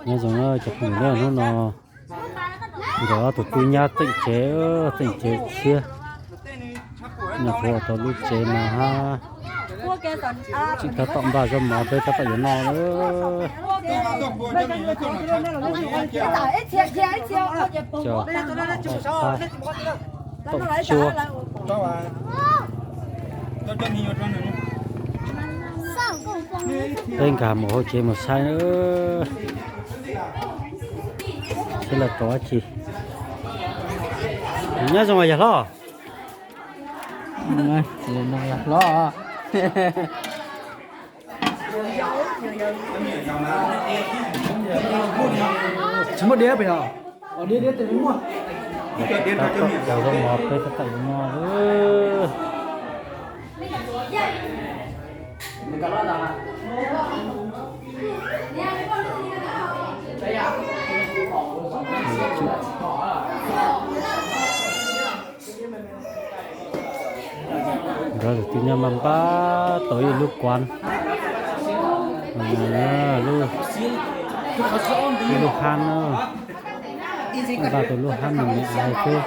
Nyob zoo cov phooj ywg, hnub no nkawd ob tug tub nyab teem tsev, teem tsev tshiab. Nyob puag tau lub tsev no hab, tseem tab tom npaj zaub mov peb tab tom yuav noj lawm. Cov tom tsuab. Peb nkag mus hauv tsev mus saib seb lawv rau dab tsi. Nyob zoo yawg hlob. Hlob. Tsis muaj diab pes os? Diab diab tes muaj. Tab tom zaub mov peb tab tom yuav noj. Nkawd tus tub nyab mas npaj tau ib lub kuav, lub, ib lub hab na, npaj tau lub hab me me xwb.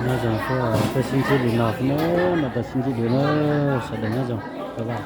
Nyob zoo, peb sib ntsib li no xwb na, no peb sib ntsib li na, sawv daws nyob zoo, bye bye.